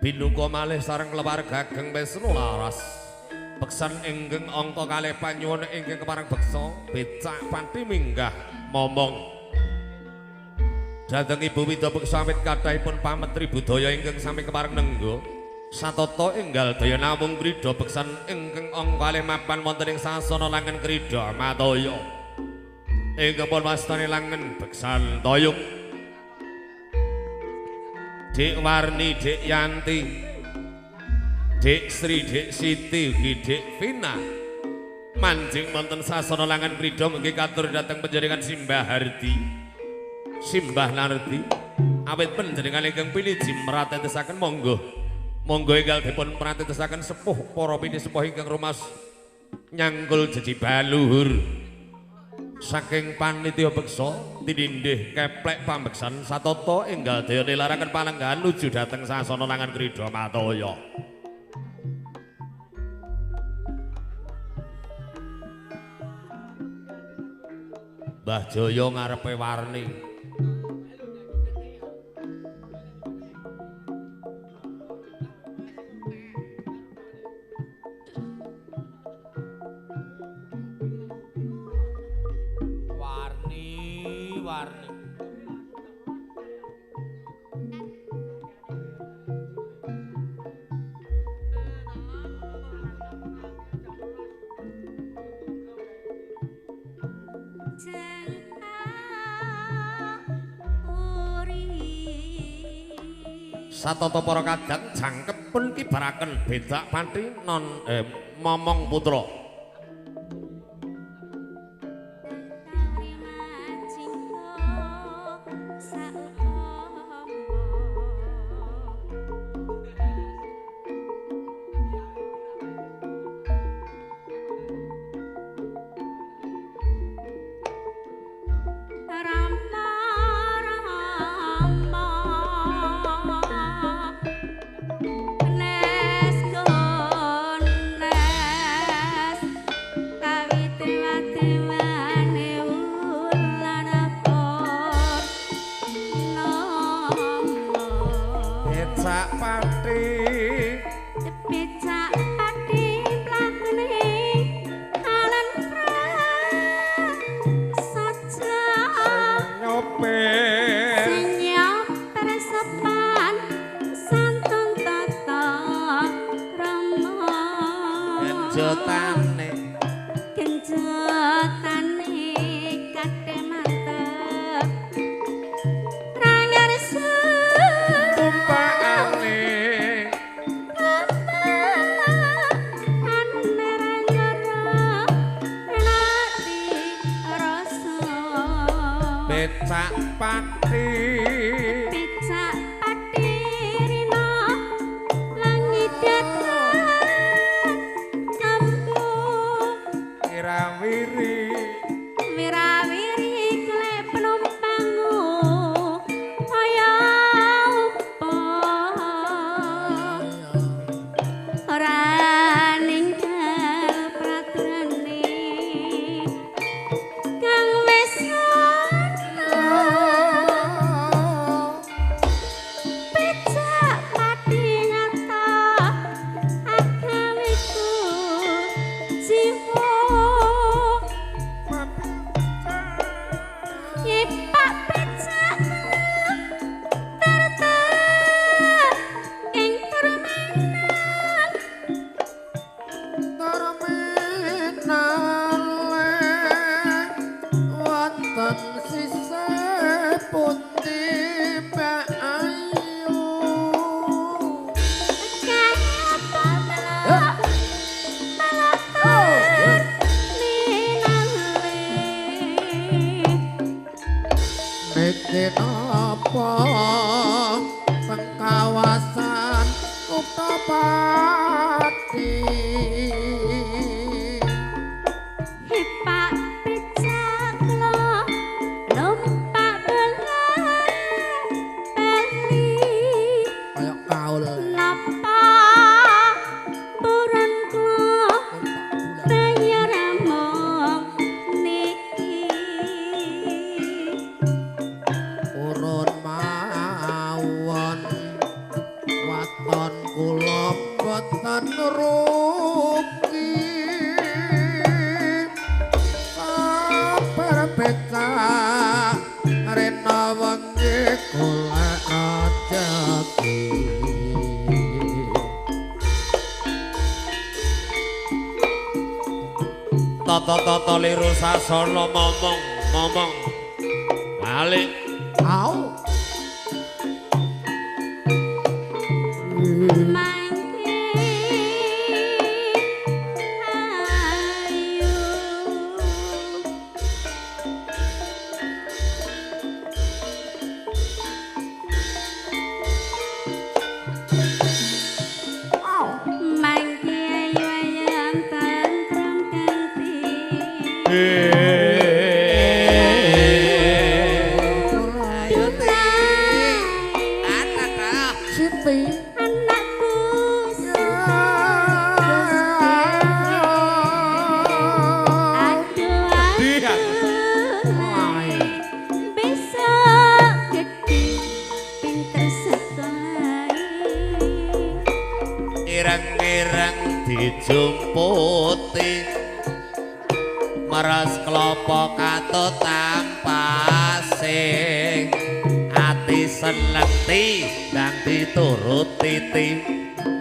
Binuka malih sareng keluarga ageng Wisnu Laras. Beksan ingkang angka kalih panyuwun ingkang kepareng beksa becak pati minggah momong. Dhateng Ibu Wida beksa awit kathahipun pametri budaya ingkang sami kepareng nengga. Satata enggal daya namung krida beksan ingkang angka kalih mapan wonten ing sasana langen krida mataya. Ingkang pun wastane langen beksan toyung. Dik Warni, Dik Yanti, Dik Sri, Dik Siti, ugi Dik Vina manjing wonten sasana langen krida mengki katur dhateng panjenengan Simbah Hardi, Simbah Nardi. Awit panjenengan ingkang piliji mratetesaken monggo. Monggo enggal dipun pratetesaken sepuh para pinisepuh ingkang rumas nyangkul jejibahan luhur. Saking panitia beksa tinindih keplek pambeksan satata enggal daya nilaraken palenggahan nuju dhateng sasana langen krida mataya. Mbah Jaya ngarepe Warni. Warni. Satata para kadang jangkep pun kibaraken becak pati non momong putra. Oh! Tata-tata liru sasana momong-momong balik. Au. Mangke ayu mangke ayu ayam tentrem kanthi Siti anakku aduh aduh besok gede pinter sekolah Ireng-ireng dijumputi meres klopo katut tampase ati seneng ti ndang dituruti ti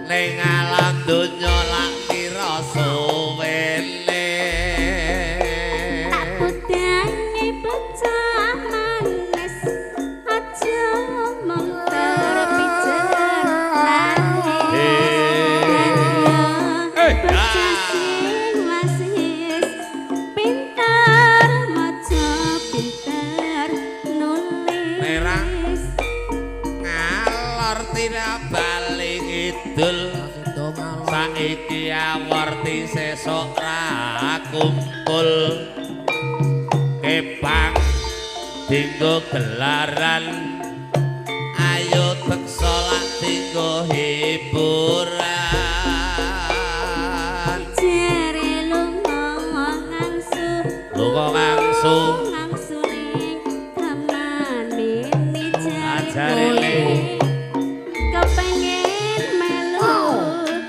ning alam donya lak pira suwene tak budangi bocah manis aja mung terpijer bocah sing wasis pinter maca pinter nulis ngalor tidak bali ngidul saiki awarti sesuk ra kumpul kepang dinggo gelaran ayo teksa lak dinggo hiburan jere lunga ngangsu lunga ngangsu ngangsu ning taman mini Ajare le. Kepengen melu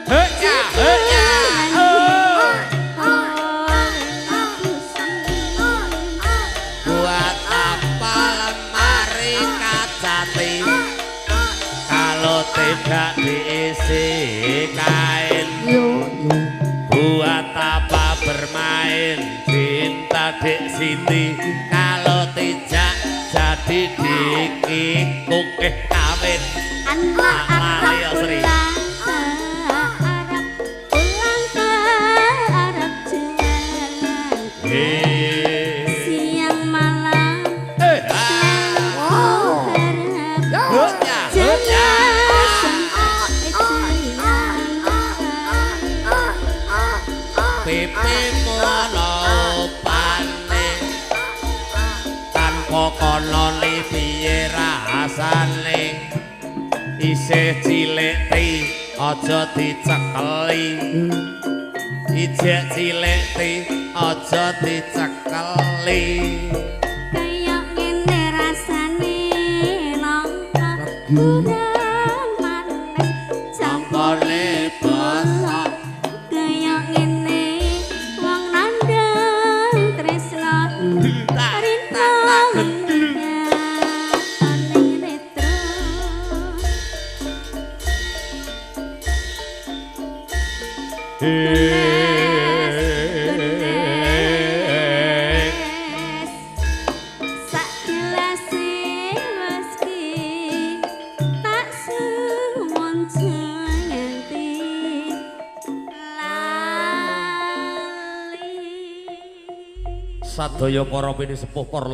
Hei ya hei ya buat apa lemari kaca ti kalau tidak diisi kain buat apa bermain cinta Dek Siti kalau tidak jadi dikikuk kawin anak Lali ya, Arab Sri. pulang ke Arab pulang ke Arab jualan siang malam selalu harap jangan sampai jangan pipimu ana opane tanpa kono li piye rasane isih cilik ti aja dicekeli ijek cilik ti aja dicekeli kaya ngene rasane nangka kurang manis Nangkane bosok. Kaya ngene wong nandhang tresna rina ning retro Genes sak gelase meski tak suwun nganti lali. Sadaya para pinisepuh para